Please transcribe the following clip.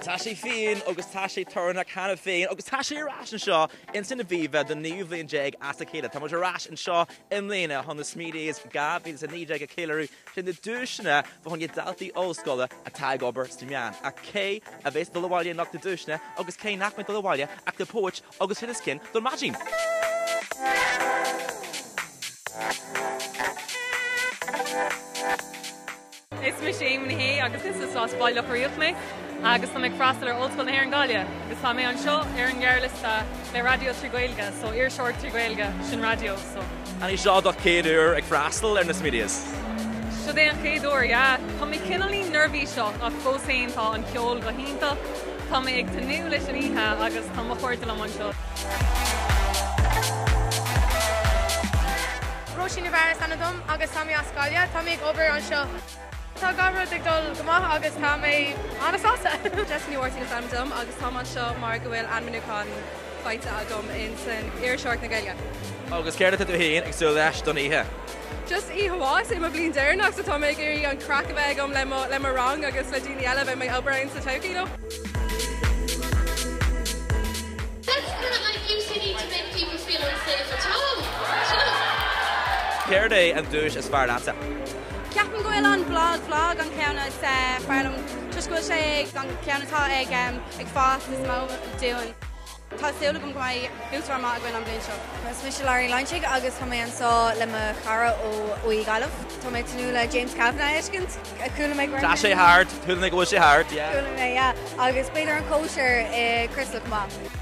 Tá sé fiáin agus tá sé torannach cheana féin agus tá sé ar ais anseo ins an Aviva don naoú bhliain déag as a chéile. Tá muid ar ais anseo i mbliana chun na Smedias 2019 a cheiliúradh, sin na duaiseanna fá choinne daltaí ollscoile atá ag obair sna meáin. Ach cé a bheas ag dul abhaile anocht le duaiseanna agus cé nach mbeidh ag dul abhaile ach le póit agus tinneas cinn don maidin? Is mise Éamonn Ní Shé agus is as Baile Locha Riach mé agus tá mé ag freastal ar Ollscoil na hÉireann Gaillimh agus tá mé anseo ar an ngearrliosta le Raidió 3 Gaeilge so iriseoir 3 Gaeilge sin raidió so. An é seo do chéad uair ag freastal ar na Smedias? Seo é an chéad uair, yeah. Tá mé cineáilín neirbhíseach ach fós féin tá an ceol go hiontach, tá mé ag tnúth leis an oíche agus tá mo chairde liom anseo. Róisín Navarro is ainm dom agus tá mé as Gaillimh. Tá mé ag obair anseo. Tá gach rud ag dul go maith agus tá mé an-sásta. Jessica Ní Mháirtín is ainm dom agus táim anseo mar go bhfuil ainmniúchán faighte agam in san Iriseoireacht na Gaeilge. Agus céard atá tú féin ag súil leis don oíche? Just oíche mhaith, is é mo bhliain deireanach so tá mé ag iarraidh an craic a bheith agam le mo le mo rang agus le daoine eile a bheidh mé ag obair ann sa todhchaí leo. That's kind of like UCD to make people feel unsafe at all. Do you know? Céard é an duais is fearr leatsa? Ceapaim go bhfuil an Blog Vlog an ceann is fearr liom toisc go bhfuil sé an ceann atá ag ag fás is mó dúinn. Tá súil agam go mbeidh buaiteoir maith againn an bhliain seo. Is mise Lauren Loinsigh agus tá mé anseo le mo chara ó OÉ Gaillimh. Tá mé ag tnúth le James Kavanagh a fheiscint. Chuala mé go raibh. Tá sé thart, chuala mé go bhfuil sé thart, yeah. Chuala mé, yeah. Agus b'fhéidir an cóisir i Crystal chomh maith.